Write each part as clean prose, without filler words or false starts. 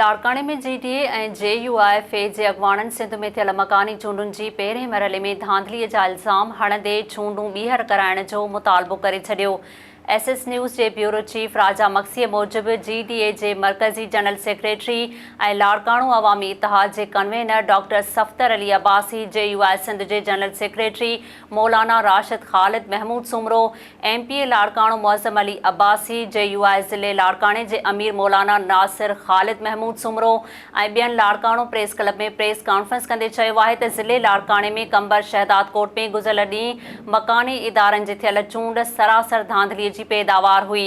لاڙڪاڻي ۾ جي ڊي اي ۽ جي يو آء ايف اي جي اڳواڻن سنڌ ۾ ٿيل مڪاني چونڊن جي پهرين مرحلي ۾ ڌانڌلي جا الزام هڻندي چونڊون ٻيهر ڪرائڻ جو مطالبو ڪري ڇڏيو. ايس ايس نيوز جي بيورو چيف راجا مگسيء موجب جي ڊي اي جي مرڪزي جنرل سيڪريٽري ۽ لاڙڪاڻو عوامي اتحاد جي convener doctor Safdar Ali Abbasi, J U I Sindh جي general secretary Maulana Rashid Khalid Mahmood Soomro, M P A Larkana Moazzam Ali Abbasi, J U I ضلعي لاڙڪاڻي جي امير مولانا ناصر خالد محمود سومرو ۽ ٻين Larkana press club ۾ press conference ڪندي چيو آهي ته ضلعي لاڙڪاڻي ۾ قمبر شهدادڪوٽ ۾ گذريل ڏينهن مڪاني ادارن جي ٿيل چونڊ سراسر ڌانڌلي جي پيداوار هئي،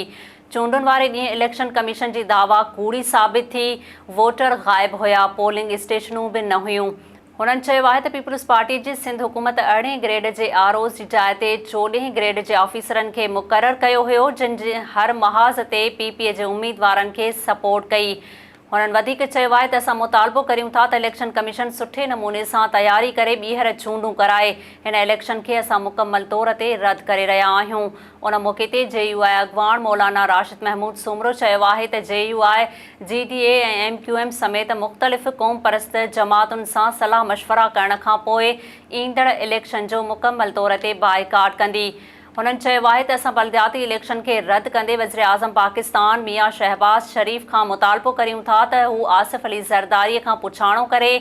چونڊن واري ڏينهن اليڪشن ڪميشن جي دعويٰ ڪوڙي ثابت ٿي، ووٽر غائب هيا، پولنگ اسٽيشنون به نه هيون. هنن چيو آهي ته پيپلز پارٽي جي سنڌ حڪومت ارڙهين گريڊ جي آر اوز جي جاء تي چوڏهين گريڊ جي آفيسرن کي مقرر ڪيو هيو جن هر محاذ تي پي پي جي اميدوارن کي سپورٽ ڪئي. هنن وڌيڪ چيو آهي ته اسان مطالبو ڪريون ٿا ته اليڪشن ڪميشن سٺي نموني سان تياري ڪري ٻيهر چونڊون ڪرائي هن اليڪشن کي اسان مڪمل طور تي رد ڪري رهيا آهيون. ان موقعي تي جي يو آء اڳواڻ مولانا راشد محمود سومرو چيو آهي ته J U I, G D A ۽ M Q M سميت مختلف قومپرست جماعتن سان صلاح مشورا ڪرڻ کانپوء ايندڙ اليڪشن جو مڪمل طور تي بائيڪاٽ ڪندي. هنن چيو آهي ته اسان بلدياتي اليڪشن کي رد ڪندي وزيراعظم پاڪستان ميان شهباز شريف کان مطالبو ڪريون ٿا ته هو آصف علي زرداري کان پڇاڻو ڪري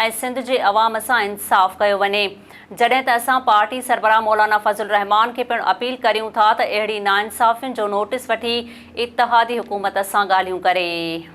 ۽ سنڌ جي عوام سان انصاف ڪيو وڃي. جڏهن ته اسان پارٽي سربراهه مولانا فضل الرحمان کي پڻ اپيل ڪريون ٿا ته اهڙي ناانصافين جو نوٽيس وٺي اتحادي حڪومت سان ڳالهيون ڪري.